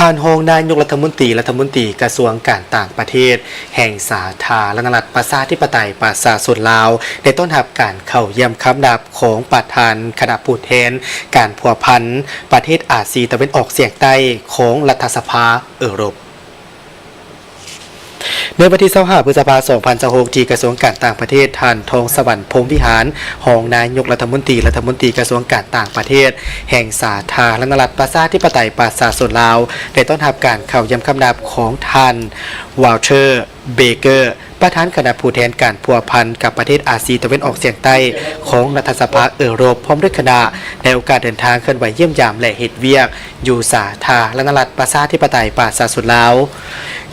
ທ່ານຮອງນາຍົກລັດຖະມົນຕີ ລັດຖະມົນຕີກະຊວງການຕ່າງປະເທດ ແຫ່ງສາທາລະນະລັດ ປະຊາທິປະໄຕ ປະຊາຊົນລາວ ໄດ້ຕ້ອນຮັບການເຂົ້າຢ້ຽມຄຳນັບຂອງປະທານຄະນະຜູ້ແທນການພົວພັນປະເທດອາຊີຕາເວັນອອກສຽງໃຕ້ຂອງລັດຖະສະພາເອີຣົບ. ໃນວັນທີຊາວຫ້າ ພຶດສະພາ ສອງພັນຊາວຫົກ ທີ່ກະຊວງການຕ່າງປະເທດ, ທ່ານ ທອງສະຫວັນ ພົມວິຫານ ຮອງນາຍົກລັດຖະມົນຕີ ລັດຖະມົນຕີກະຊວງການຕ່າງປະເທດ ແຫ່ງສາທາລະນະລັດ ປະຊາທິປະໄຕ ປະຊາຊົນລາວ ໄດ້ຕ້ອນຮັບການເຂົ້າຢ້ຽມຄຳນັບຂອງທ່ານ ວາລເທີ ເບເກີ ປະທານຄະນະຜູ້ແທນການພົວພັນກັບປະເທດອາຊີຕາເວັນອອກສຽງໃຕ້ຂອງລັດຖະສະພາເອີຣົບ ພ້ອມດ້ວຍຄະນະ ໃນໂອກາດເດີນທາງເຄື່ອນໄຫວຢ້ຽມຢາມ ແລະ ເຮັດວຽກຢູ່ສາທາລະນະລັດ ປະຊາທິປະໄຕ ປະຊາຊົນລາວ.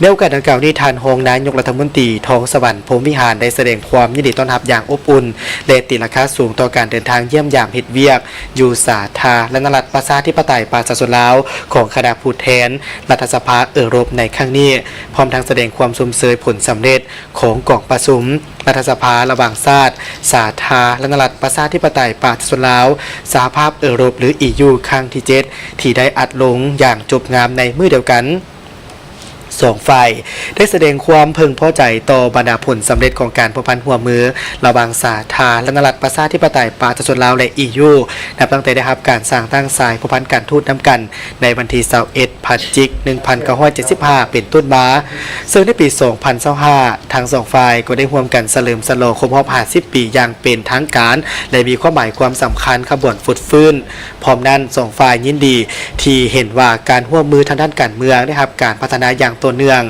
ໃນໂອກາດດັ່ງກ່າວນີ້, ທ່ານຮອງນາຍົກລັດຖະມົນຕີ ທອງສະຫວັນ ພົມວິຫານ ໄດ້ສະແດງຄວາມຍິນດີຕ້ອນຮັບຢ່າງອົບອຸ່ນ ແລະ ຕີລາຄາສູງຕໍ່ການເດີນທາງຢ້ຽມຢາມເຮັດວຽກຢູ່ສາທາລະນະລັດ ປະຊາທິປະໄຕ ປະຊາຊົນລາວ ຂອງຄະນະຜູ້ແທນລັດຖະສະພາເອີຣົບໃນຄັ້ງນີ້, ພ້ອມທັງສະແດງຄວາມຊົມເຊີຍຜົນສຳເລັດ ຂອງກອງປະຊຸມລັດຖະສະພາລະຫວ່າງຊາດ ສາທາລະນະລັດ ປະຊາທິປະໄຕ ປະຊາຊົນລາວ ສະຫະພາບເອີຣົບ ຫຼື ອີຢູ ຄັ້ງທີເຈັດ ທີ່ໄດ້ອັດລົງຢ່າງຈົບງາມໃນມື້ດຽວກັນ. ສອງຝ່າຍໄດ້ສະແດງຄວາມເພິ່ງພໍໃຈຕໍ່ບັນດາຜົນສຳເລັດຂອງການພົວພັນຮ່ວມມືລະຫວ່າງສາທາລະນະລັດ ປະຊາທິປະໄຕ ປະຊາຊົນລາວ ແລະ ອີຢູ ນັບຕັ້ງແຕ່ໄດ້ຮັບການສ້າງຕັ້ງສາຍພົວພັນການທູດນຳກັນ ໃນວັນທີຊາວເອັດ ພະຈິກ ໜຶ່ງພັນເກົ້າຮ້ອຍເຈັດສິບຫ້າ ເປັນຕົ້ນມາ, ເຊິ່ງໃນປີສອງພັນຊາວຫ້າ ທັງສອງຝ່າຍກໍໄດ້ຮ່ວມກັນສະເຫຼີມສະຫຼອງຄົບຮອບຫ້າສິບປີຢ່າງເປັນທາງການ ແລະ ມີຄວາມໝາຍຄວາມສຳຄັນຂະບວນຟົດຟື້ນ. ພ້ອມນັ້ນ, ສອງຝ່າຍຍິນດີທີ່ເຫັນວ່າການຮ່ວມມືທາງດ້ານການເມືອງໄດ້ຮັບການພັດທະນາຢ່າງຕໍ່ເນື່ອງ,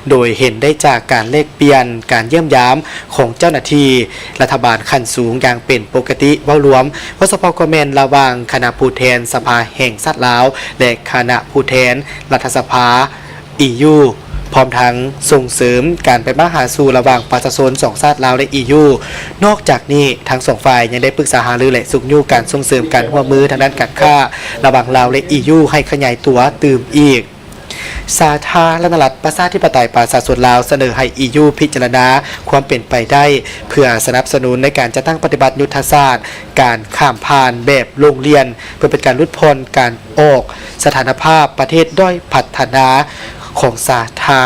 ໂດຍເຫັນໄດ້ຈາກການແລກປ່ຽນ, ການຢ້ຽມຢາມຂອງເຈົ້າໜ້າທີ່ລັດຖະບານຂັ້ນສູງຢ່າງເປັນປົກກະຕິ. ເວົ້າລວມ, ເວົ້າສະເພາະກໍແມ່ນລະຫວ່າງຄະນະຜູ້ແທນສະພາແຫ່ງຊາດລາວ ແລະ ຄະນະຜູ້ແທນລັດຖະສະພາ ອີຢູ ພ້ອມທັງສົ່ງເສີມການໄປມາຫາສູ່ລະຫວ່າງປະຊາຊົນສອງຊາດລາວ ແລະ ອີຢູ. ນອກຈາກນີ້, ທັງສອງຝ່າຍຍັງໄດ້ປຶກສາຫາລື ແລະ ຊຸກຍູ້ການສົ່ງເສີມການຮ່ວມມືທາງດ້ານການຄ້າລະຫວ່າງລາວ ແລະ ອີຢູ ໃຫ້ຂະຫຍາຍຕົວຕື່ມອີກ. ສາທາລະນະລັດ ປະຊາທິປະໄຕ ປະຊາຊົນລາວ ສະເໜີໃຫ້ ອີຢູ ພິຈາລະນາຄວາມເປັນໄປໄດ້ ເພື່ອສະໜັບສະໜູນໃນການຈັດຕັ້ງປະຕິບັດຍຸດທະສາດການຂ້າມຜ່ານແບບໂລ່ງລ່ຽນ ເພື່ອເປັນການຫຼຸດຜ່ອນການອອກສະຖານະພາບປະເທດດ້ອຍພັດທະນາຂອງສາທາ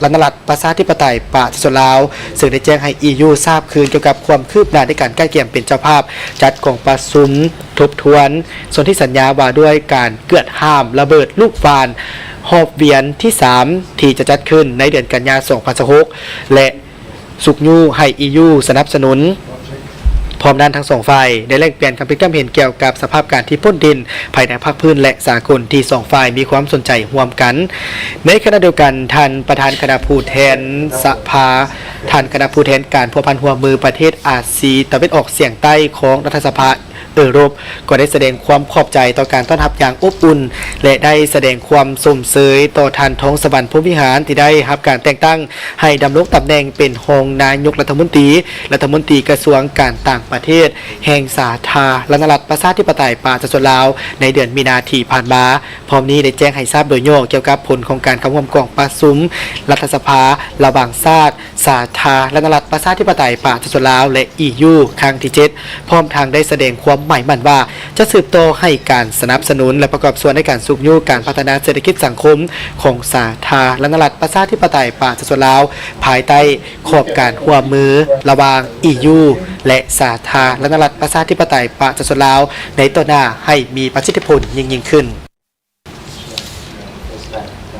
ລະນະລັດ ປະຊາທິປະໄຕ ປະຊາຊົນລາວ, ເຊິ່ງໄດ້ແຈ້ງໃຫ້ ອີຢູ ຊາບຄືນກ່ຽວກັບຄວາມຄືບໜ້າໃນການກະກຽມເປັນເຈົ້າພາບຈັດກອງປະຊຸມທົບທວນສົນທິສັນຍາວ່າດ້ວຍການເກືອດຫ້າມລະເບີດລູກຫວ່ານຮອບວຽນທີສາມ ທີ່ຈະຈັດຂຶ້ນໃນເດືອນກັນຍາ ສອງພັນຊາວຫົກ ແລະ ຊຸກຍູ້ໃຫ້ ອີຢູ ສະໜັບສະໜູນ. ພ້ອມນັ້ນ, ທັງສອງຝ່າຍໄດ້ແລກປ່ຽນຄຳຄິດຄຳເຫັນກ່ຽວກັບສະພາບການທີ່ພົ້ນເດັ່ນພາຍໃນພາກພື້ນ ແລະ ສາກົນ ທີ່ສອງຝ່າຍມີຄວາມສົນໃຈຮ່ວມກັນ. ໃນຂະນະດຽວກັນ, ທ່ານປະທານຄະນະຜູ້ແທນສະພາ, ທ່ານຄະນະຜູ້ແທນການພົວພັນຮ່ວມມືປະເທດອາຊີຕາເວັນອອກສຽງໃຕ້ຂອງລັດຖະສະພາ ເອີຣົບ ກໍໄດ້ສະແດງຄວາມຂອບໃຈຕໍ່ການຕ້ອນຮັບຢ່າງອົບອຸ່ນ ແລະ ໄດ້ສະແດງຄວາມຊົມເຊີຍຕໍ່ທ່ານ ທອງສະຫວັນ ພົມວິຫານ ທີ່ໄດ້ຮັບການແຕ່ງຕັ້ງໃຫ້ດຳລົງຕຳແໜ່ງເປັນຮອງນາຍົກລັດຖະມົນຕີ ລັດຖະມົນຕີກະຊວງການຕ່າງປະເທດ ແຫ່ງສາທາລະນະລັດ ປະຊາທິປະໄຕ ປະຊາຊົນລາວ ໃນເດືອນມີນາທີ່ຜ່ານມາ. ພ້ອມນີ້ໄດ້ແຈ້ງໃຫ້ຊາບໂດຍຫຍໍ້ກ່ຽວກັບຜົນຂອງການເຂົ້າຮ່ວມກອງປະຊຸມລັດຖະສະພາລະຫວ່າງຊາດ ສາທາລະນະລັດ ປະຊາທິປະໄຕ ປະຊາຊົນລາວ ແລະ ອີຢູ ຄັ້ງທີເຈັດ ພ້ອມທັງໄດ້ສະແດງຄວາມໝາຍໝັ້ນວ່າ ຈະສືບຕໍ່ໃຫ້ການສະໜັບສະໜູນ ແລະ ປະກອບສ່ວນໃນການຊຸກຍູ້ການພັດທະນາເສດຖະກິດສັງຄົມຂອງສາທາລະນະລັດ ປະຊາທິປະໄຕ ປະຊາຊົນລາວ ພາຍໃຕ້ຂອບການຮ່ວມມືລະຫວ່າງ ອີຢູ ແລະ ສາທາລະນະລັດ ປະຊາທິປະໄຕ ປະຊາຊົນລາວ ໃນຕໍ່ໜ້າໃຫ້ມີປະສິດທິຜົນຍິ່ງໆຂຶ້ນ.